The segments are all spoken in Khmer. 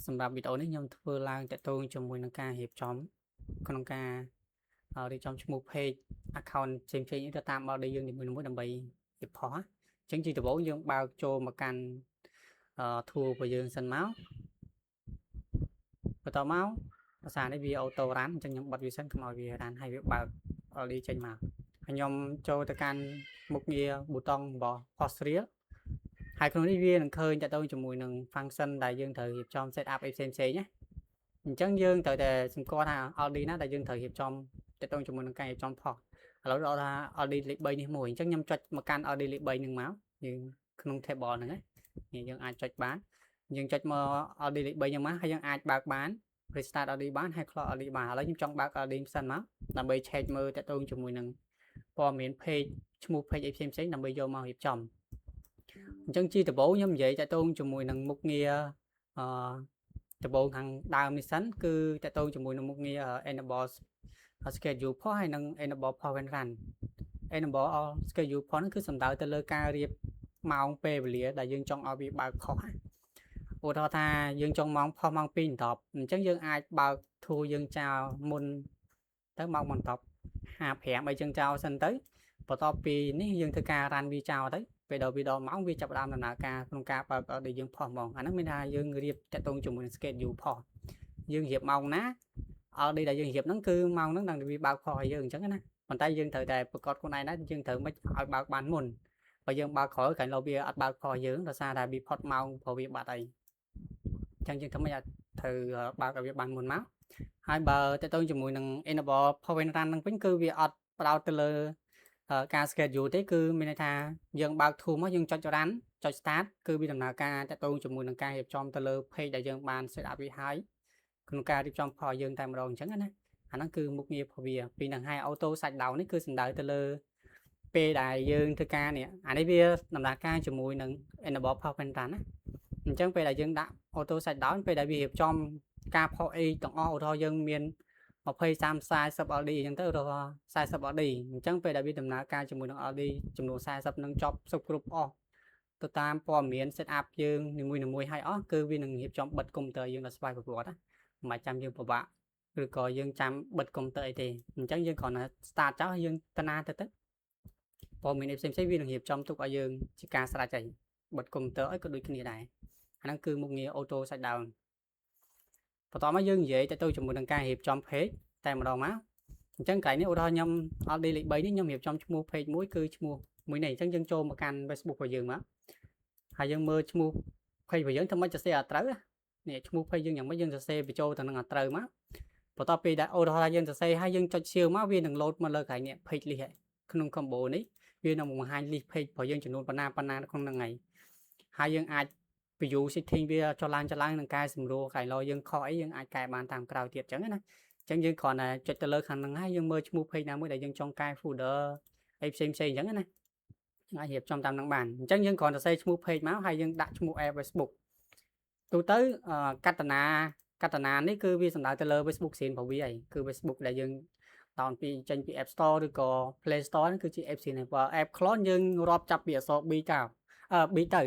សម្រាប់វីដេអូនេះខ្ញុំធ្វើឡើងទាក់ទងជាមួយនឹងការរៀបចំក្នុងការរៀបចំឈ្មោះ page account ផ្សេងៗនេះទៅតាម LD យើងនីមួយៗដើម្បីរៀបផុសណាអញ្ចឹងជាដំបូងយើងបើកចូលមកកាន់ tool របស់យើងសិនមកបន្តមកភាសានេះវា auto run អញ្ចឹងខ្ញុំបិទវាសិនកុំឲ្យវា run ហើយវាបើក LD ចេញមកហើយខ្ញុំចូលទៅកាន់មុខងារប៊ូតុងរបស់ post reel ហើយក្នុងនេះវានឹងឃើញតទៅជាមួយនឹង function ដែលយើងត្រូវរៀបចំ set up អីផ្សេងផ្សេងណាអញ្ចឹងយើងត្រូវតែសម្គាល់ថា LD ណាដែលយើងត្រូវរៀបចំតទៅជាមួយនឹងការរៀបចំផុសឥឡូវដល់ថា LD លេខ3នេះមួយអញ្ចឹងខ្ញុំចុចមកកាន់ LD លេខ3នឹងមកយើងក្នុង table ហ្នឹងណានេះយើងអាចចុចបានយើងចុចមក LD លេខ3ហ្នឹងមកហើយយើងអាចបើកបាន restart LD បានហើយ close LD បានឥឡូវខ្ញុំចង់បើក LD សិនមកដើម្បី check មើលតទៅជាមួយនឹងព័ត៌មាន page ឈ្មោះ page អីផ្សេងផ្សេងដើម្បីយកមករៀបចំអញ្ចឹងជាដំបូងខ្ញុំនិយាយតទៅជាមួយនឹងមុខងារអឺដំបូងខាងដើមនេះសិនគឺតទៅជាមួយនឹងមុខងារ enable schedule post ហើយនិង enable post when run enable schedule post ហ្នឹងគឺសំដៅទៅលើការរៀបម៉ោងពេលវេលាដែលយើងចង់ឲ្យវាបើកផុសណាឧទាហរណ៍ថាយើងចង់ម៉ោងផុសម៉ោង2:10អញ្ចឹងយើងអាចបើក tool យើងចោលមុនទៅម៉ោង10 55អីចឹងចោលសិនទៅបន្ទាប់ពីនេះយើងធ្វើការ run វាចោលទៅពេលដល់វាដល់ម៉ោងវាចាប់ផ្ដើមដំណើរការក្នុងការបើកដែលយើងផុសហ្មងអាហ្នឹងមានថាយើងរៀបតាក់ទងជាមួយនឹង schedule ផុសយើងរៀបម៉ោងណា LD ដែលយើងរៀបហ្នឹងគឺម៉ោងហ្នឹងដល់វាបើកផុសឲ្យយើងអញ្ចឹងណាប៉ុន្តែយើងត្រូវតែប្រកាសខ្លួនឯងដែរយើងត្រូវមិនឲ្យបើកបានមុនបើយើងបើកក្រោយក្រែងលោវាអត់បើកផុសយើងដោយសារតែវាផុតម៉ោងព្រោះវាបាត់អីអញ្ចឹងយើងធ្វើម៉េចឲ្យត្រូវបើកឲ្យវាបានមុនមកហើយបើតទៅជាមួយនឹង enable post when run ហ្នឹងវិញគឺវាអត់ផ្ដោតទៅលើការ schedule ទេគឺមានន័យថាយើងបើក tool មកយើងចុច run ចុច start គឺវាដំណើរការតាក់ទងជាមួយនឹងការរៀបចំទៅលើ page ដែលយើងបាន set up វាហើយក្នុងការរៀបចំផលយើងតែម្ដងអញ្ចឹងណាអាហ្នឹងគឺមុខងាររបស់វាពីនឹងហើយ auto shut down នេះគឺសំដៅទៅលើពេលដែលយើងធ្វើការនេះអានេះវាដំណើរការជាមួយនឹង enable post when run ណាអញ្ចឹងពេលដែលយើងដាក់ auto shut down ពេលដែលវារៀបចំការផុសអីទាំងអស់ឧទាហរណ៍យើងមាន20 30 40 LD អញ្ចឹងទៅឧទាហរណ៍40 LD អញ្ចឹងពេលដែលវាដំណើរការជាមួយនឹង LD ចំនួន40នឹងចប់សពគ្រប់អស់ទៅតាមព័ត៌មាន set up យើងនីមួយៗហើយអស់គឺវានឹងរៀបចំបិទកុំព្យូទ័រយើងដល់ស្វ័យប្រវត្តិណាមិនបាច់ចាំយើងពិបាកឬក៏យើងចាំបិទកុំព្យូទ័រអីទេអញ្ចឹងយើងគ្រាន់តែ start ចោលហើយយើងតាណាទៅទៅព័ត៌មានផ្សេងៗវានឹងរៀបចំទុកឲ្យយើងជាការស្រេចហើយបិទកុំព្យូទ័រអីក៏ដូចគ្នាដែរអាហ្នឹងគឺមុខងារ auto shut down បន្តមកយើងនិយាយទៅជាមួយនឹងការរៀបចំ page តែម្ដងមកអញ្ចឹងកន្លែងនេះឧទាហរណ៍ខ្ញុំ LD លេខ3នេះខ្ញុំរៀបចំឈ្មោះ page មួយគឺឈ្មោះមួយនេះអញ្ចឹងយើងចូលមកកាន់ Facebook របស់យើងមកហើយយើងមើលឈ្មោះ page របស់យើងធ្វើម៉េចសរសេរអត់ត្រូវនេះឈ្មោះ page យើងយ៉ាងម៉េចយើងសរសេរបញ្ចូលទៅនឹងអត់ត្រូវមកបន្ទាប់ពីដែលឧទាហរណ៍ថាយើងសរសេរហើយយើងចុច save មកវានឹង load មកលើកន្លែងនេះ page list ក្នុង combo នេះវានឹងបង្ហាញ list page របស់យើងចំនួនប៉ុណ្ណាប៉ុណ្ណាក្នុងហ្នឹងហើយហើយយើងអាច view setting វាចុះឡើងចុះឡើងនឹងកែសម្រួលកែឡយើងខុសអីយើងអាចកែបានតាមក្រោយទៀតអញ្ចឹងណាអញ្ចឹងយើងគ្រាន់តែចុចទៅលើខាងហ្នឹងហើយយើងមើលឈ្មោះ page ណាមួយដែលយើងចង់កែ folder អីផ្សេងផ្សេងអញ្ចឹងណាយើងអាចរៀបចំតាមហ្នឹងបានអញ្ចឹងយើងគ្រាន់តែសេឈ្មោះ page មកហើយយើងដាក់ឈ្មោះ app Facebook ទូទៅកតនាកតនានេះគឺវាសំដៅទៅលើ Facebook ស្រីរបស់វាឯងគឺ Facebook ដែលយើង down ពីចេញពី App Store ឬក៏ Play Store ហ្នឹងគឺជា app ស្រីបើ app clone យើងរាប់ចាប់ពីអក្សរ B ចោលអឺ B ទៅ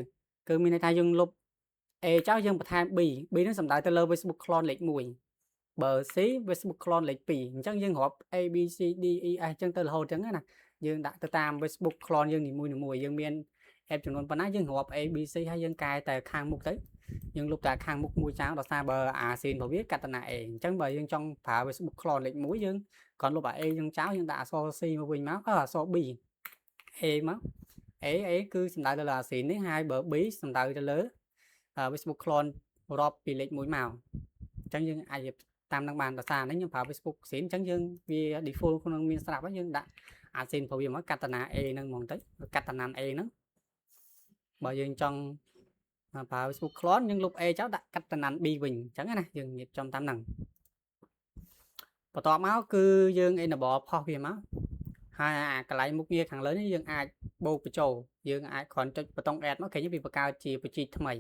គឺមានន័យថាយើងលុប A ចោលយើងបន្ថែម B B ហ្នឹងសំដៅទៅលើ Facebook clone លេខ1បើ C Facebook clone លេខ2អញ្ចឹងយើងរាប់ A B C D E F អញ្ចឹងទៅរហូតអញ្ចឹងណាយើងដាក់ទៅតាម Facebook clone យើងនីមួយៗយើងមាន app ចំនួនប៉ុណ្ណាយើងរាប់ A B C ហើយយើងកែតែខាងមុខទៅយើងលុបតែខាងមុខមួយចោលដោយសារបើអាស៊ីនរបស់វាកាត់តាណា A អញ្ចឹងបើយើងចង់ប្រើ Facebook clone លេខ1យើងគ្រាន់លុបអា A យើងចោលយើងដាក់អក្សរ C មកវិញមកអក្សរ B A មក A A គឺសំដៅទៅលើអាស៊ីននេះហើយបើ B សំដៅទៅលើ Facebook clone រាប់ពីលេខ1មកអញ្ចឹងយើងអាចតាមនឹងបានដោយសារនេះខ្ញុំប្រើ Facebook ស៊ីនអញ្ចឹងយើងវា default ក្នុងមានស្រាប់ហើយយើងដាក់អាស៊ីនរបស់វាមកកាតនា A ហ្នឹងហ្មងទៅកាតណាន A ហ្នឹងបើយើងចង់ប្រើ Facebook clone យើងលុប A ចោលដាក់កាតណាន B វិញអញ្ចឹងណាយើងរៀបចំតាមហ្នឹងបន្ទាប់មកគឺយើង enable ផុសវាមកហើយអាកន្លែងមុខងារខាងលើនេះយើងអាចបូកបញ្ចូលយើងអាចគ្រាន់ចុចប៊ូតុង add មកឃើញវាបង្កើតជាបញ្ជីថ្មី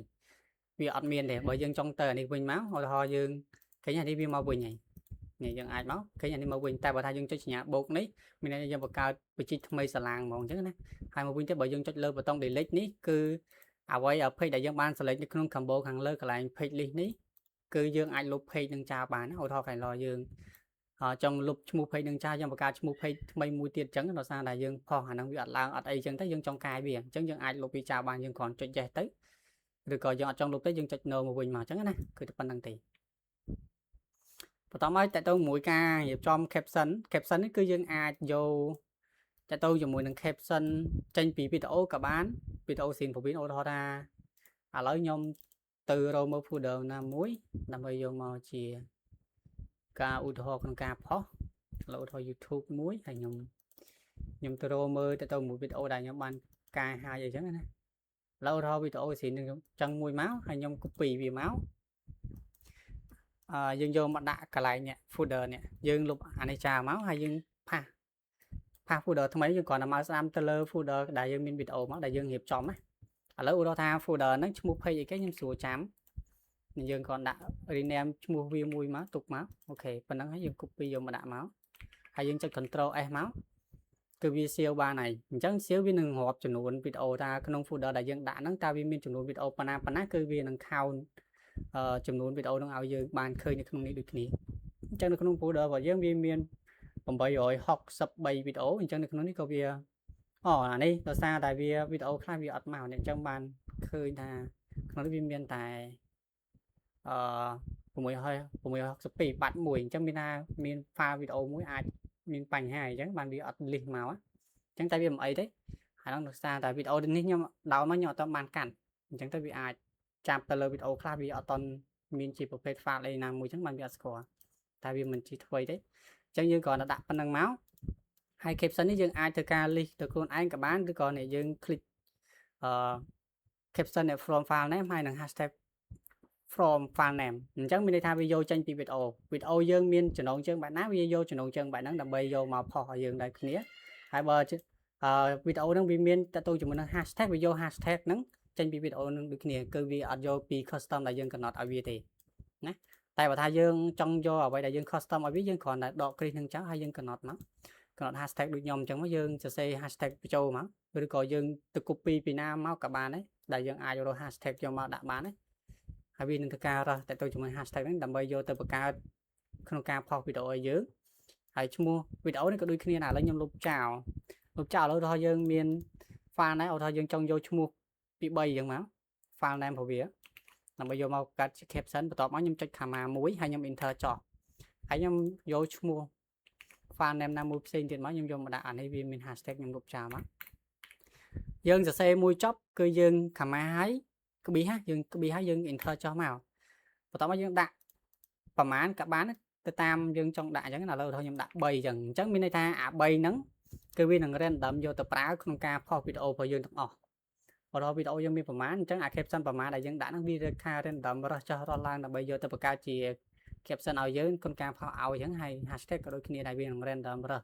វាអត់មានទេបើយើងចង់ទៅអានេះវិញមកឧទាហរណ៍យើងឃើញអានេះវាមកវិញហើយនេះយើងអាចមកឃើញអានេះមកវិញតែបើថាយើងចុចសញ្ញាបូកនេះមានន័យថាយើងបង្កើតបញ្ជីថ្មីសាឡាងហ្មងអញ្ចឹងណាហើយមកវិញទៀតបើយើងចុចលើប៊ូតុង delete នេះគឺអ្វីឲ្យ page ដែលយើងបាន select នៅក្នុង combo ខាងលើកន្លែង page list នេះ គឺយើងអាចលុប page នឹងចោលបានណាឧទាហរណ៍កន្លែងយើងចង់លុបឈ្មោះ page នឹងចោលយើងបង្កើតឈ្មោះ page ថ្មីមួយទៀតអញ្ចឹងដោយសារតែយើងផុសអាហ្នឹងវាអត់ឡើងអត់អីអញ្ចឹងទៅយើងចង់កែវាអញ្ចឹងយើងអាចលុបវាចោលបានយើងគ្រាន់ចុច yes ទៅឬក៏យើងអត់ចង់លុបទេយើងចុច no មកវិញមកអញ្ចឹងណាគឺតែប៉ុណ្្នឹងទេបន្តមកតទៅមួយការរៀបចំ caption caption នេះគឺយើងអាចយកតទៅជាមួយនឹង caption ចេញពីវីដេអូក៏បានវីដេអូស៊ីនប្រវីនឧទាហរណ៍ថាឥឡូវខ្ញុំទៅរកមើល folder ណាមួយដើម្បីយកមកជាការឧទាហរណ៍ក្នុងការផុសឥឡូវឧទាហរណ៍ YouTube មួយហើយខ្ញុំទៅរកមើលទៅមួយវីដេអូដែលខ្ញុំបានកែហើយអីចឹងណាឥឡូវឧទាហរណ៍វីដេអូស៊ីននឹងចឹងមួយមកហើយខ្ញុំ copy វាមកអឺយើងយកមកដាក់កន្លែងនេះ folder នេះយើងលុបអានេះចោលមកហើយយើង paste paste folder ថ្មីយើងគ្រាន់តែមកស្ដាំទៅលើ folder ដែលយើងមានវីដេអូមកដែលយើងរៀបចំណាឥឡូវឧទាហរណ៍ថា folder ហ្នឹងឈ្មោះ page អីគេខ្ញុំស្រួលចាំយើងគ្រាន់ដាក់ rename ឈ្មោះវាមួយមកទុកមក OK ប៉ុណ្ណឹងហើយយើង copy យកមកដាក់មកហើយយើងចុច control S មកគឺវា save បានហើយអញ្ចឹង save វានឹងរាប់ចំនួនវីដេអូថាក្នុង folder ដែលយើងដាក់ហ្នឹងតើវាមានចំនួនវីដេអូប៉ុណ្ណាប៉ុណ្ណាគឺវានឹង count ចំនួនវីដេអូនឹងឲ្យយើងបានឃើញនៅក្នុងនេះដូចគ្នាអញ្ចឹងនៅក្នុង folder របស់យើងវាមាន863វីដេអូអញ្ចឹងនៅក្នុងនេះក៏វាអូអានេះដោយសារតែវាវីដេអូខ្លះវាអត់មកអញ្ចឹងបានឃើញថាក្នុងនេះវាមានតែអឺ662បាត់មួយអញ្ចឹងមានថាមាន file វីដេអូមួយអាចមានបញ្ហាអញ្ចឹងបានវាអត់ list មកអញ្ចឹងតែវាមិនអីទេហើយនោះដោយសារតែវីដេអូនេះខ្ញុំដោនមកខ្ញុំអត់ទាន់បានកាន់អញ្ចឹងទៅវាអាចចាប់ទៅលើវីដេអូខ្លះវាអត់ទាន់មានជាប្រភេទ file អីណាមួយអញ្ចឹងបានវាអត់ស្គាល់តែវាមិនជាថ្មីទេអញ្ចឹងយើងគ្រាន់តែដាក់ប៉ុណ្្នឹងមកហើយ caption នេះយើងអាចធ្វើការ list ទៅខ្លួនឯងក៏បានឬក៏នេះយើង click អឺ caption from file name ហើយនឹង hashtag from file name អញ្ចឹងមានន័យថាវាយកចេញពីវីដេអូវីដេអូយើងមានចំណងជើងបែបណាវាយកចំណងជើងបែបហ្នឹងដើម្បីយកមកផុសឲ្យយើងដែរគ្នាហើយបើអឺវីដេអូហ្នឹងវាមានតទៅជាមួយនឹង hashtag វាយក hashtag ហ្នឹងចេញពីវីដេអូហ្នឹងដូចគ្នាគឺវាអត់យកពី custom ដែលយើងកំណត់ឲ្យវាទេណាតែបើថាយើងចង់យកអ្វីដែលយើង custom ឲ្យវាយើងគ្រាន់តែដកគ្រីសហ្នឹងចោលហើយយើងកំណត់មកកំណត់ hashtag ដូចខ្ញុំអញ្ចឹងមកយើងសរសេរ hashtag បញ្ចូលមកឬក៏យើងទៅ copy ពីណាមកក៏បានដែរដែលយើងអាចរក hashtag យកមកដាក់បានដែរហើយវានឹងធ្វើការរកតទៅជាមួយ hashtag ហ្នឹងដើម្បីយកទៅបង្កើតក្នុងការផុសវីដេអូឲ្យយើងហើយឈ្មោះវីដេអូនេះក៏ដូចគ្នាដែរឥឡូវខ្ញុំលុបចោលលុបចោលឥឡូវដល់យើងមាន file ដែរឧទាហរណ៍យើងចង់យកឈ្មោះពី3អញ្ចឹងមក file name របស់វាដើម្បីយកមកកាត់ជា caption បន្ទាប់មកខ្ញុំចុច comma មួយហើយខ្ញុំ enter ចុះហើយខ្ញុំយកឈ្មោះ file name ណាមួយផ្សេងទៀតមកខ្ញុំយកមកដាក់អានេះវាមាន hashtag ខ្ញុំលុបចោលមកយើងសរសេរមួយចប់គឺយើង comma ហើយក្បៀសយើងក្បៀសហើយយើង enter ចុះមកបន្ទាប់មកយើងដាក់ប្រមាណក៏បានទៅតាមយើងចង់ដាក់អញ្ចឹងឥឡូវខ្ញុំដាក់3អញ្ចឹងអញ្ចឹងមានន័យថាអា3ហ្នឹងគឺវានឹង random យកទៅប្រើក្នុងការផុសវីដេអូរបស់យើងទាំងអស់ឧទាហរណ៍វីដេអូយើងមានប្រមាណអញ្ចឹងអា caption ប្រមាណដែលយើងដាក់ហ្នឹងវាខា random រស់ចុះរស់ឡើងដើម្បីយកទៅបង្កើតជា caption ឲ្យយើងក្នុងការផុសឲ្យអញ្ចឹងហើយ hashtag ក៏ដូចគ្នាដែរវានឹង random រើស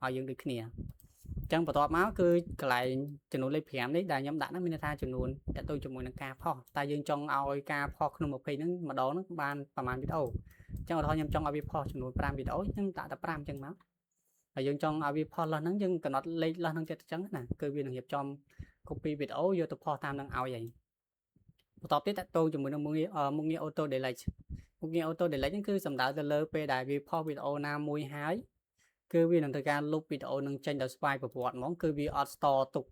ឲ្យយើងដូចគ្នាអញ្ចឹងបន្ទាប់មកគឺកន្លែងចំនួនលេខ5នេះដែលខ្ញុំដាក់ហ្នឹងមានន័យថាចំនួនតទៅជាមួយនឹងការផុសតែយើងចង់ឲ្យការផុសក្នុង20ហ្នឹងម្ដងហ្នឹងបានប្រហែលវីដេអូអញ្ចឹងឧទាហរណ៍ខ្ញុំចង់ឲ្យវាផុសចំនួន5វីដេអូខ្ញុំដាក់តែ5អញ្ចឹងមកហើយយើងចង់ឲ្យវាផុសលើសហ្នឹងយើងកំណត់លេខលើសហ្នឹងទៀតអញ្ចឹងណាគឺវានឹងរៀបចំ copy វីដេអូយកទៅផុសតាមនឹងឲ្យហើយបន្ទាប់ទៀតតទៅជាមួយនឹងមុខងារមុខងារ auto delete មុខងារ auto delete ហ្នឹងគឺសំដៅទៅលើពេលដែលវាផុសវីដេអូណាមួយហើយគឺវានឹងធ្វើការលុបវីដេអូនឹងចេញដោយស្វ័យប្រវត្តិហ្មងគឺវាអត់ store ទុក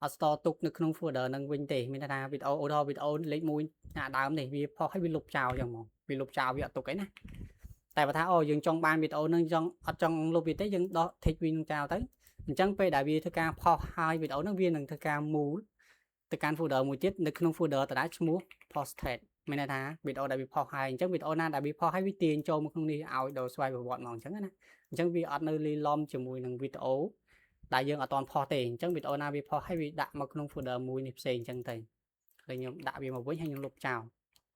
អត់ store ទុកនៅក្នុង folder ហ្នឹងវិញទេមានន័យថាវីដេអូឧទាហរណ៍វីដេអូលេខ1អាដើមនេះវាផុសឲ្យវាលុបចោលចឹងហ្មងវាលុបចោលវាអត់ទុកអីណាតែបើថាអូយើងចង់បានវីដេអូហ្នឹងចង់អត់ចង់លុបវាទេយើងដក tick វានឹងចោលទៅអញ្ចឹងពេលដែលវាធ្វើការផុសហើយវីដេអូហ្នឹងវានឹងធ្វើការ move ទៅកាន់ folder មួយទៀតនៅក្នុង folder ដដែលឈ្មោះ posted មានន័យថាវីដេអូដែលវាផុសហើយអញ្ចឹងវីដេអូណាដែលវាផុសហើយវាទាញចូលមកក្នុងនេះឲ្យដល់ស្វ័យប្រវត្តិហ្មងអញ្ចឹងណាអញ្ចឹងវាអត់នៅលីឡំជាមួយនឹងវីដេអូដែលយើងអត់ទាន់ផុសទេអញ្ចឹងវីដេអូណាវាផុសហើយវាដាក់មកក្នុង folder មួយនេះផ្សេងអញ្ចឹងទៅហើយខ្ញុំដាក់វាមកវិញហើយខ្ញុំលុបចោល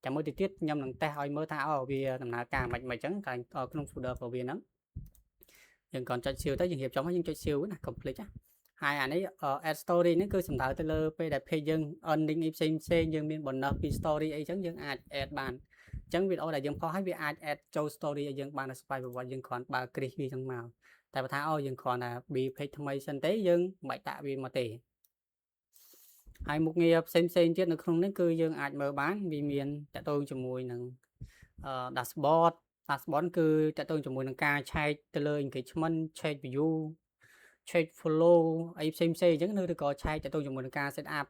ចាំមើលទៅទៀតខ្ញុំនឹងតេស្តឲ្យមើលថាអូវាដំណើរការមិនមិនអញ្ចឹងក្នុង folder របស់វាហ្នឹងយើងគ្រាន់ចុច save ទៅយើងរៀបចំហើយយើងចុច save ណា complete ណាហើយអានេះ add story នេះគឺសំដៅទៅលើពេលដែល page យើង earning អីផ្សេងផ្សេងយើងមាន bonus ពី story អីចឹងយើងអាច add បានអញ្ចឹងវីដេអូដែលយើងផុសហើយវាអាច add ចូល story ឲ្យយើងបានស្វ័យប្រវត្តិយើងគ្រាន់បើគ្រីសវាចឹងមកតែបើថាអូយើងគ្រាន់តែ ប៊ី page ថ្មីសិនទេយើងមិនបាច់ដាក់វាមកទេហើយមុខងារផ្សេងផ្សេងទៀតនៅក្នុងនេះគឺយើងអាចមើលបានវាមានតកតងជាមួយនឹង dashboard dashboard គឺទាក់ទងជាមួយនឹងការឆែកទៅលើ engagement ឆែក view ឆែក follow អីផ្សេងផ្សេងអញ្ចឹងឬក៏ឆែកទាក់ទងជាមួយនឹងការ set up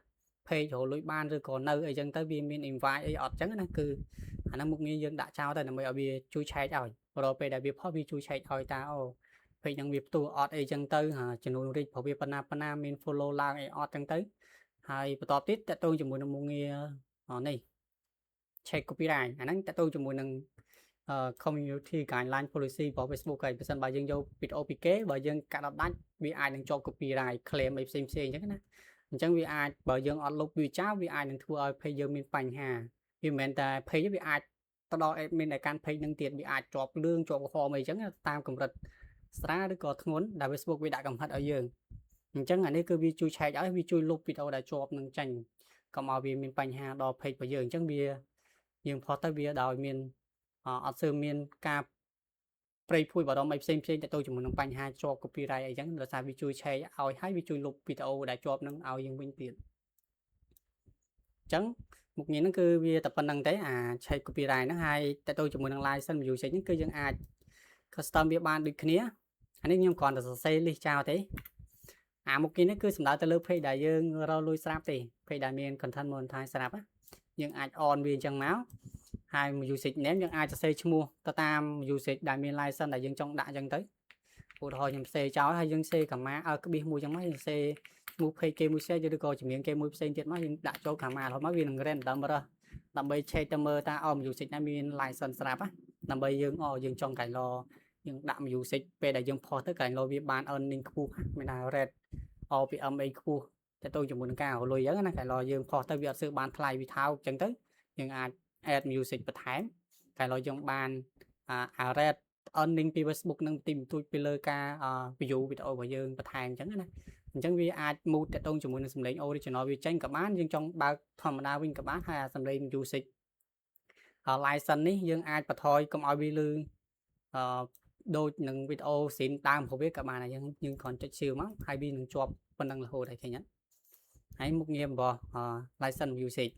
page រកលុយបានឬក៏នៅអីចឹងទៅវាមាន invite អីអត់ចឹងណាគឺអាហ្នឹងមុខងារយើងដាក់ចោលទៅដើម្បីឲ្យវាជួយឆែកឲ្យរាល់ពេលដែលវាផុសវាជួយឆែកឲ្យតាអូ page ហ្នឹងវាផ្ទុះអត់អីចឹងទៅចំនួន reach របស់វាប៉ុណ្ណាប៉ុណ្ណាមាន follow ឡើងអីអត់ចឹងទៅហើយបន្តទៀតទាក់ទងជាមួយនឹងមុខងារនេះ check copyright អាហ្នឹងទាក់ទងជាមួយនឹង community guideline policy របស់ Facebook ហើយបើសិនបើយើងយកវីដេអូពីគេបើយើងកាត់អត់ដាច់វាអាចនឹងជាប់ copyright claim អីផ្សេងផ្សេងអញ្ចឹងណាអញ្ចឹងវាអាចបើយើងអត់លុបវាចោលវាអាចនឹងធ្វើឲ្យ page យើងមានបញ្ហាវាមិនមែនតែ page វាអាចទៅដល់ admin ដែលកាន់ page នឹងទៀតវាអាចជាប់លឿងជាប់ក្រហមអីចឹងតាមកម្រិតស្រាលឬក៏ធ្ងន់ដែល Facebook វាដាក់កំហិតឲ្យយើងអញ្ចឹងអានេះគឺវាជួយឆែកឲ្យវាជួយលុបវីដេអូដែលជាប់នឹងចាញ់កុំឲ្យវាមានបញ្ហាដល់ page របស់យើងអញ្ចឹងវាយើងផុសទៅវាដោយមានអត់សូវមានការប្រៃភួយបារម្ភអីផ្សេងផ្សេងទៅជាមួយនឹងបញ្ហាជាប់ copyright អីចឹងដោយសារវាជួយឆែកឲ្យហើយវាជួយលុបវីដេអូដែលជាប់នឹងឲ្យយើងវិញទៀតអញ្ចឹងមុខងារហ្នឹងគឺវាតែប៉ុណ្្នឹងទេអាឆែក copyright ហ្នឹងហើយតទៅជាមួយនឹង license music ហ្នឹងគឺយើងអាច custom វាបានដូចគ្នាអានេះខ្ញុំគ្រាន់តែសរសេរ list ចោលទេអាមុខងារនេះគឺសំដៅទៅលើ page ដែលយើងរកលុយស្រាប់ទេ page ដែលមាន content monetize ស្រាប់ណាយើងអាច on វាអញ្ចឹងមកហើយ music name យើងអាចសរសេរឈ្មោះទៅតាម music ដែលមាន license ដែលយើងចង់ដាក់អញ្ចឹងទៅឧទាហរណ៍ខ្ញុំសេចោលហើយយើងសេ comma ឲ្យក្បៀសមួយអញ្ចឹងមកយើងសេឈ្មោះ page គេមួយផ្សេងឬក៏ជំនាញគេមួយផ្សេងទៀតមកយើងដាក់ចូល comma រហូតមកវានឹង random រើសដើម្បីឆែកទៅមើលតើអ music ណាមាន license ស្រាប់ណាដើម្បីយើងអយើងចង់កែឡយើងដាក់ music ពេលដែលយើងផុសទៅកែឡវាបាន earning ខ្ពស់មានថា rate RPM អីខ្ពស់ទៅទៅជាមួយនឹងការរកលុយអញ្ចឹងណាកែឡយើងផុសទៅវាអត់សូវបានថ្លៃវាថោកអញ្ចឹងទៅយើងអាច add music បន្ថែមកែឡយើងបានអា rate earning ពី Facebook នឹងទីបន្ទួចពីលើការ view វីដេអូរបស់យើងបន្ថែមអញ្ចឹងណាអញ្ចឹងវាអាច mute ទាក់ទងជាមួយនឹងសំឡេង original វាចេញក៏បានយើងចង់បើកធម្មតាវិញក៏បានហើយអាសំឡេង music license នេះយើងអាចបន្ថយកុំឲ្យវាលឺអឺដូចនឹងវីដេអូស៊ីនដើមរបស់វាក៏បានដែរយើងយើងគ្រាន់ចុច save មកហើយវានឹងជាប់ប៉ុណ្ណឹងរហូតហើយឃើញអត់ហើយមុខងាររបស់ license music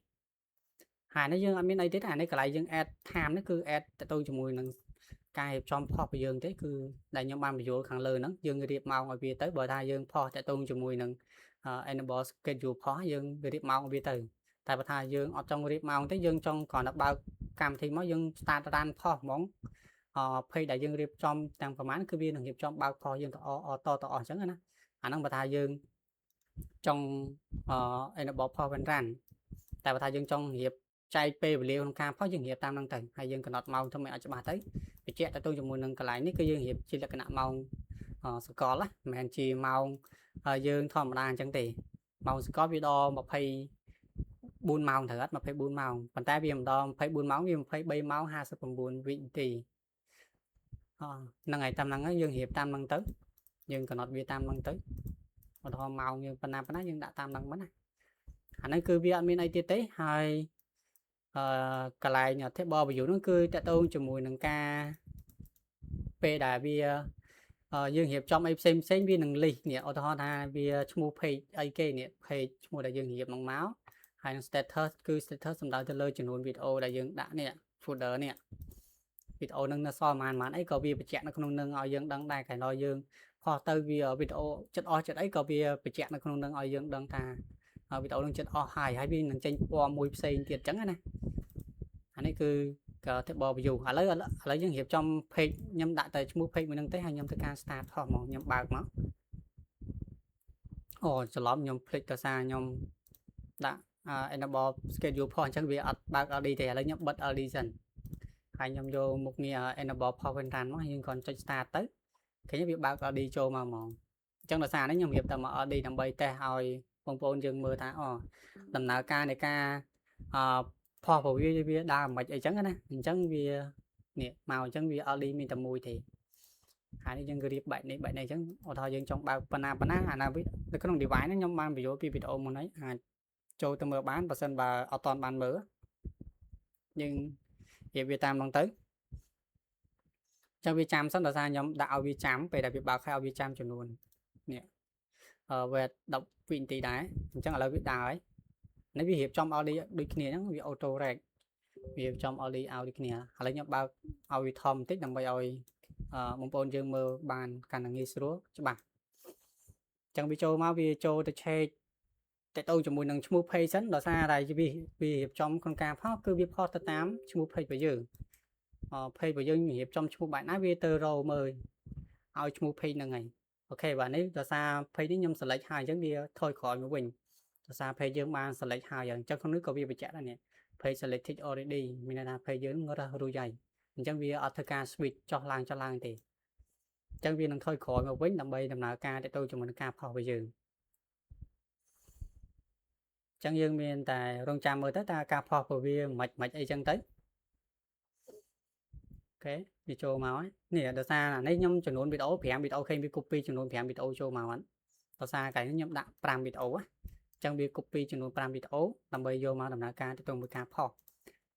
ហើយនេះយើងអត់មានអីទេអានេះកន្លែងយើង add time នេះគឺ add ទៅទៅជាមួយនឹងការរៀបចំផុសរបស់យើងទេគឺដែលខ្ញុំបានបញ្យល់ខាងលើហ្នឹងយើងរៀបម៉ោងឲ្យវាទៅបើថាយើងផុសតទៅជាមួយនឹង enable schedule ផុសយើងរៀបម៉ោងឲ្យវាទៅតែបើថាយើងអត់ចង់រៀបម៉ោងទេយើងចង់គ្រាន់តែបើកកម្មវិធីមកយើង start run ផុសហ្មងអ page ដែលយើងរៀបចំទាំងប្រហែលគឺវានឹងរៀបចំបើកផុសយើងទៅអតទៅអស់អញ្ចឹងណាអាហ្នឹងបើថាយើងចង់អ enable post when run តែបើថាយើងចង់រៀបចែកពេលវេលាក្នុងការផុសយើងរៀបតាមហ្នឹងទៅហើយយើងកំណត់ម៉ោងធ្វើម៉េចឲ្យច្បាស់ទៅបញ្ជាក់ទៅទៅជាមួយនឹងកន្លែងនេះគឺយើងរៀបជាលក្ខណៈម៉ោងសកលណាមិនមែនជាម៉ោងយើងធម្មតាអញ្ចឹងទេម៉ោងសកលវាដល់24ម៉ោងត្រូវអត់24ម៉ោងប៉ុន្តែវាមិនដល់24ម៉ោងវា23ម៉ោង59វិនាទីអហ្នឹងហើយតាមហ្នឹងយើងរៀបតាមហ្នឹងទៅយើងកំណត់វាតាមហ្នឹងទៅឧទាហរណ៍ម៉ោងយើងប៉ុណ្ណាប៉ុណ្ណាយើងដាក់តាមហ្នឹងមកណាអាហ្នឹងគឺវាអត់មានអីទៀតទេហើយអឺកន្លែង table view ហ្នឹងគឺទាក់ទងជាមួយនឹងការពេលដែលវាយើងរៀបចំអីផ្សេងផ្សេងវានឹង list នេះឧទាហរណ៍ថាវាឈ្មោះ page អីគេនេះ page ឈ្មោះដែលយើងរៀបហ្នឹងមកហើយនឹង status គឺ status សំដៅទៅលើចំនួនវីដេអូដែលយើងដាក់នេះ folder នេះវីដេអូនឹងនៅសល់ប៉ុន្មានអីក៏វាបញ្ជាក់នៅក្នុងនឹងឲ្យយើងដឹងដែរកាលដល់យើងផុសទៅវាវីដេអូចិត្តអស់ចិត្តអីក៏វាបញ្ជាក់នៅក្នុងនឹងឲ្យយើងដឹងថាវីដេអូនឹងចិត្តអស់ហើយហើយវានឹងចេញពណ៌មួយផ្សេងទៀតអញ្ចឹងណាអានេះគឺក៏ table view ឥឡូវឥឡូវយើងរៀបចំ page ខ្ញុំដាក់តែឈ្មោះ page មួយហ្នឹងទេហើយខ្ញុំធ្វើការ start ផុសហ្មងខ្ញុំបើកមកអូច្រឡំខ្ញុំភ្លេចទៅសារខ្ញុំដាក់ enable schedule ផុសអញ្ចឹងវាអត់បើក LD ទេឥឡូវខ្ញុំបិទ LD សិនហើយខ្ញុំយកមុខងារ enable post when run មកយើងគ្រាន់ចុច start ទៅឃើញវាបើក LD ចូលមកហ្មងអញ្ចឹងដោយសារនេះខ្ញុំរៀបតែមក LD ដើម្បីតេស្តឲ្យបងប្អូនយើងមើលថាអូដំណើរការនៃការអឺផុសរបស់វាវាដើរមិនអីចឹងណាអញ្ចឹងវានេះមកអញ្ចឹងវា LD មានតែមួយទេហើយនេះយើងរៀបបែបនេះបែបនេះអញ្ចឹងឧទាហរណ៍យើងចង់បើកប៉ុណ្ណាប៉ុណ្ណាអាណានៅក្នុង device ហ្នឹងខ្ញុំបានបញ្យល់ពីវីដេអូមុនហើយអាចចូលទៅមើលបានបើសិនបើអត់ទាន់បានមើលយើងរៀបវាតាមហ្នឹងទៅចឹងវាចាំសិនដោយសារខ្ញុំដាក់ឲ្យវាចាំពេលដែលវាបើកហើយឲ្យវាចាំចំនួននេះអឺ wait 10វិនាទីដែរអញ្ចឹងឥឡូវវាដើរហើយនេះវារៀបចំ LD ដូចគ្នាអញ្ចឹងវា auto rec វាចំ LD ឲ្យដូចគ្នាឥឡូវខ្ញុំបើកឲ្យវាធំបន្តិចដើម្បីឲ្យបងប្អូនយើងមើលបានកាន់តែងាយស្រួលច្បាស់អញ្ចឹងវាចូលមកវាចូលទៅឆែកតទៅជាមួយនឹងឈ្មោះ page សិនដោយសារតែវាវារៀបចំក្នុងការផុសគឺវាផុសទៅតាមឈ្មោះ page របស់យើងអ page របស់យើងរៀបចំឈ្មោះបែបណាវាទៅរកមើលឲ្យឈ្មោះ page ហ្នឹងហើយ OK បាទនេះដោយសារ page នេះខ្ញុំ select ហើយអញ្ចឹងវាថយក្រោយមកវិញដោយសារ page យើងបាន select ហើយអញ្ចឹងក្នុងនេះក៏វាបញ្ជាក់ដែរនេះ page selected already មានន័យថា page យើងរើសរួចហើយអញ្ចឹងវាអត់ធ្វើការ switch ចុះឡើងចុះឡើងទេអញ្ចឹងវានឹងថយក្រោយមកវិញដើម្បីដំណើរការទៅជាមួយនឹងការផុសរបស់យើងអញ្ចឹងយើងមានតែរងចាំមើលទៅតើការផុសរបស់វាមិនមិនអីចឹងទៅ OK វាចូលមកហើយនេះដោយសារអានេះខ្ញុំចំនួនវីដេអូ5វីដេអូឃើញវា copy ចំនួន5វីដេអូចូលមកហ្នឹងដោយសារកន្លែងនេះខ្ញុំដាក់5វីដេអូណាអញ្ចឹងវា copy ចំនួន5វីដេអូដើម្បីយកមកដំណើរការទៅមួយការផុស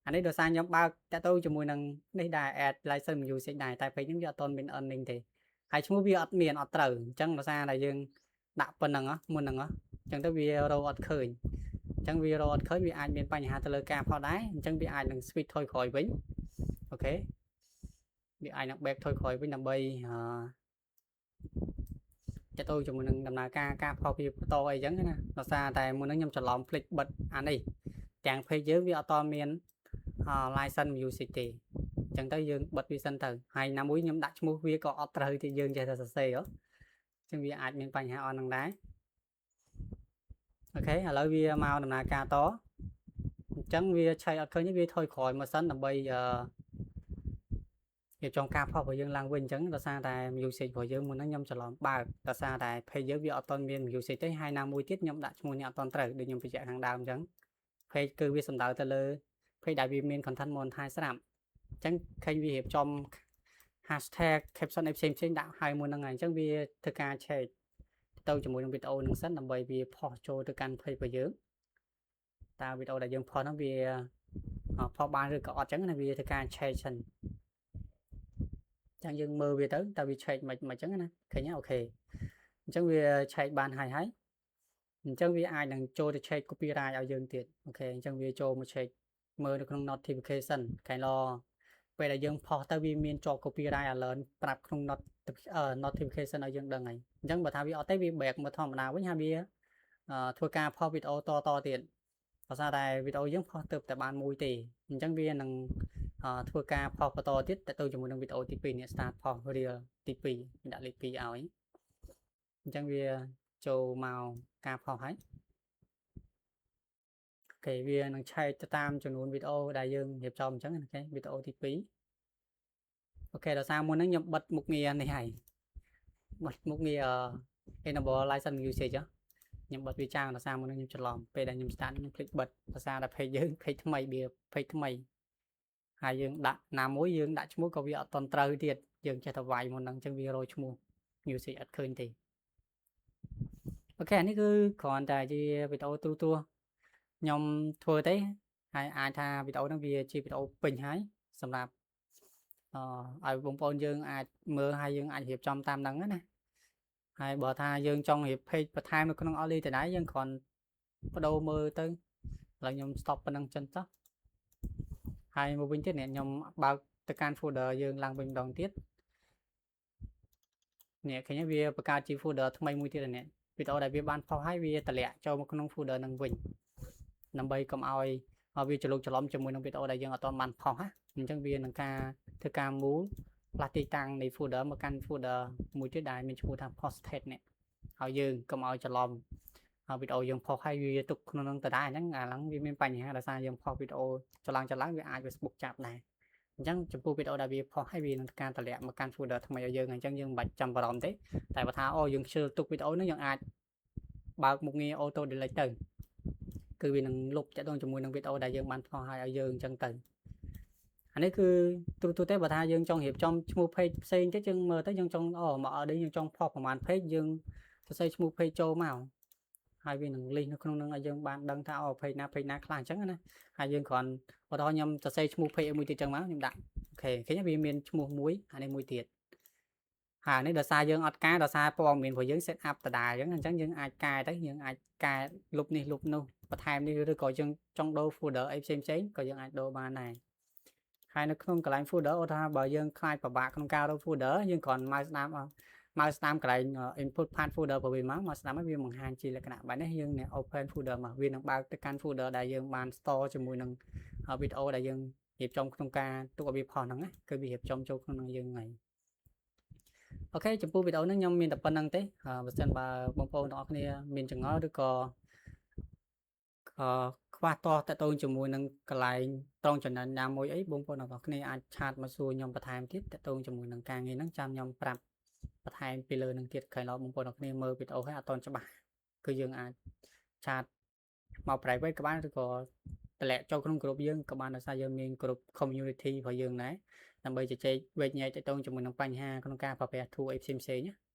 អានេះដោយសារខ្ញុំបើកតាក់ទងជាមួយនឹងនេះដែរ add license music ដែរតែពេលនេះវាអត់ទាន់មាន earning ទេហើយឈ្មោះវាអត់មានអត់ត្រូវអញ្ចឹងដោយសារតែយើងដាក់ប៉ុណ្្នឹងមុនហ្នឹងអញ្ចឹងទៅវារកអត់ឃើញអញ្ចឹងវារកអត់ឃើញវាអាចមានបញ្ហាទៅលើការផុសដែរអញ្ចឹងវាអាចនឹង switch ថយក្រោយវិញ OK វាអាចនឹង back ថយក្រោយវិញដើម្បីអឺតទៅជាមួយនឹងដំណើរការការផុសវាបន្តអីចឹងណាដោយសារតែមុនហ្នឹងខ្ញុំច្រឡំភ្លេចបិទអានេះទាំង page យើងវាអត់តមាន license music ទេអញ្ចឹងទៅយើងបិទវាសិនទៅហើយណាមួយខ្ញុំដាក់ឈ្មោះវាក៏អត់ត្រូវទេយើងចេះតែសរសេរហ៎អញ្ចឹងវាអាចមានបញ្ហាអស់ហ្នឹងដែរ OK ឥឡូវវាមកដំណើរការតអញ្ចឹងវាឆែកអត់ឃើញវាថយក្រោយមកសិនដើម្បីអឺរៀបចំការផុសរបស់យើងឡើងវិញអញ្ចឹងដោយសារតែ music របស់យើងមុនហ្នឹងខ្ញុំច្រឡំបើកដោយសារតែ page យើងវាអត់ទាន់មាន music ទេហើយណាមួយទៀតខ្ញុំដាក់ឈ្មោះនេះអត់ទាន់ត្រូវដូចខ្ញុំបញ្ជាក់ខាងដើមអញ្ចឹង page គឺវាសំដៅទៅលើ page ដែលវាមាន content monetize ស្រាប់អញ្ចឹងឃើញវារៀបចំ hashtag caption អីផ្សេងផ្សេងដាក់ហើយមុនហ្នឹងហើយអញ្ចឹងវាធ្វើការឆែកទៅជាមួយនឹងវីដេអូហ្នឹងសិនដើម្បីវាផុសចូលទៅកាន់ page របស់យើងតើវីដេអូដែលយើងផុសហ្នឹងវាផុសបានឬក៏អត់អញ្ចឹងណាវាធ្វើការឆែកសិនចឹងយើងមើលវាទៅតើវាឆែកមិនមិនអញ្ចឹងណាឃើញទេ OK អញ្ចឹងវាឆែកបានហើយហើយអញ្ចឹងវាអាចនឹងចូលទៅឆែក copyright ឲ្យយើងទៀត OK អញ្ចឹងវាចូលមកឆែកមើលនៅក្នុង notification កែឡពេលដែលយើងផុសទៅវាមានជាប់ copyright alert ប្រាប់ក្នុង notification ឲ្យយើងដឹងហើយអញ្ចឹងបើថាវាអត់ទេវា back មកធម្មតាវិញហើយវាធ្វើការផុសវីដេអូតតទៀតដោយសារតែវីដេអូយើងផុសទៅតែបានមួយទេអញ្ចឹងវានឹងធ្វើការផុសបន្តទៀតទៅជាមួយនឹងវីដេអូទី2នេះ start ផុស reel ទី2ដាក់លេខ2ឲ្យអញ្ចឹងវាចូលមកការផុសហើយ OK វានឹងឆែកទៅតាមចំនួនវីដេអូដែលយើងរៀបចំអញ្ចឹងណា OK វីដេអូទី2 OK ដោយសារមុនហ្នឹងខ្ញុំបិទមុខងារនេះហើយបិទមុខងារ enable license music ខ្ញុំបិទវាចោលដោយសារមុនហ្នឹងខ្ញុំច្រឡំពេលដែលខ្ញុំ start ខ្ញុំភ្លេចបិទដោយសារតែ page យើង page ថ្មីវា page ថ្មីហើយយើងដាក់ណាមួយយើងដាក់ឈ្មោះក៏វាអត់តន់ត្រូវទៀតយើងចេះតែវាយមុនហ្នឹងអញ្ចឹងវារកឈ្មោះ music អត់ឃើញទេ OK នេះគឺគ្រាន់តែជាវីដេអូទូទួខ្ញុំធ្វើទេហើយអាចថាវីដេអូហ្នឹងវាជាវីដេអូពេញហើយសម្រាប់អឺឲ្យបងប្អូនយើងអាចមើលហើយយើងអាចរៀបចំតាមហ្នឹងណាហើយបើថាយើងចង់រៀប page បន្ថែមនៅក្នុង Only ដដែលយើងគ្រាន់បដូរមើលទៅឥឡូវខ្ញុំ stop ប៉ុណ្្នឹងចឹងចុះហើយមកវិញទៀតនេះខ្ញុំបើកទៅកាន់ folder យើងឡើងវិញម្ដងទៀតនេះឃើញវាបង្កើតជា folder ថ្មីមួយទៀតនេះវីដេអូដែលវាបានផុសហើយវាតម្លាក់ចូលមកក្នុង folder ហ្នឹងវិញដើម្បីកុំឲ្យវាច្រឡុកច្រឡំជាមួយនឹងវីដេអូដែលយើងអត់ទាន់បានផុសណាអញ្ចឹងវានឹងការធ្វើការមូលផ្លាស់ទីតាំងនៃ folder មកកាន់ folder មួយទៀតដែលមានឈ្មោះថា posted នេះឲ្យយើងកុំឲ្យច្រឡំវីដេអូយើងផុសហើយវាទុកក្នុងនឹងដដែលអញ្ចឹងអាហ្នឹងវាមានបញ្ហាដោយសារយើងផុសវីដេអូច្រឡំច្រឡំវាអាច Facebook ចាប់ដែរអញ្ចឹងចំពោះវីដេអូដែលវាផុសហើយវានឹងការតម្លាក់មកកាន់ folder ថ្មីឲ្យយើងអញ្ចឹងយើងមិនបាច់ចាំបារម្ភទេតែបើថាអូយើងខ្ជិលទុកវីដេអូហ្នឹងយើងអាចបើកមុខងារ auto delete ទៅគឺវានឹងលុបតាក់ទងជាមួយនឹងវីដេអូដែលយើងបានផុសឲ្យឲ្យយើងអញ្ចឹងទៅអានេះគឺទូទៅទេបើថាយើងចង់រៀបចំឈ្មោះ page ផ្សេងទៀតយើងមើលទៅយើងចង់អូមកអត់យើងចង់ផុសប្រហែល page យើងសរសេរឈ្មោះ page ចូលមកហើយវានឹង list នៅក្នុងនឹងឲ្យយើងបានដឹងថាអូ page ណា page ណាខ្លះអញ្ចឹងណាហើយយើងគ្រាន់ឧទាហរណ៍ខ្ញុំសរសេរឈ្មោះ page មួយទៀតអញ្ចឹងមកខ្ញុំដាក់ OK ឃើញវាមានឈ្មោះមួយអានេះមួយទៀតហើយនេះដោយសារយើងអត់កែដោយសារព័ត៌មានរបស់យើង set up ដដែលអញ្ចឹងអញ្ចឹងយើងអាចកែទៅយើងអាចកែលុបនេះលុបនោះ បន្ថែមនេះឬក៏យើងចង់ដូរ folder អីផ្សេងផ្សេងក៏យើងអាចដូរបានដែរហើយនៅក្នុងកន្លែង folder ឧទាហរណ៍បើយើងខ្លាចពិបាកក្នុងការរក folder យើងគ្រាន់ mouse ស្ដាំ mouse ស្ដាំកន្លែង input path folder របស់វាមកមកស្ដាំហើយវាបង្ហាញជាលក្ខណៈបែបនេះយើងអ្នក open folder មកវានឹងបើកទៅកាន់ folder ដែលយើងបាន store ជាមួយនឹងវីដេអូដែលយើងរៀបចំក្នុងការទុកឲ្យវាផុសហ្នឹងណាគឺវារៀបចំចូលក្នុងនឹងយើងហើយ OK ចំពោះវីដេអូនេះខ្ញុំមានតែប៉ុណ្ណឹងទេបើសិនបើបងប្អូនទាំងអស់គ្នាមានចម្ងល់ឬក៏អឺខ្វះតតទៅជាមួយនឹងកន្លែងត្រង់ចំណុចណាមួយអីបងប្អូនទាំងអស់គ្នាអាច chat មកសួរខ្ញុំបន្ថែមទៀតតទៅជាមួយនឹងការងារហ្នឹងចាំខ្ញុំប្រាប់បន្ថែមពីលើនឹងទៀតក្រែងលោបងប្អូនទាំងគ្នាមើលវីដេអូហើយអត់ទាន់ច្បាស់គឺយើងអាច chat មក private ក៏បានឬក៏តម្លាក់ចូលក្នុងក្រុមយើងក៏បានដោយសារយើងមានក្រុម community របស់យើងដែរដើម្បីជជែកវែកញែកទាក់ទងជាមួយនឹងបញ្ហាក្នុងការប្រើប្រាស់ tool អីផ្សេងៗណា។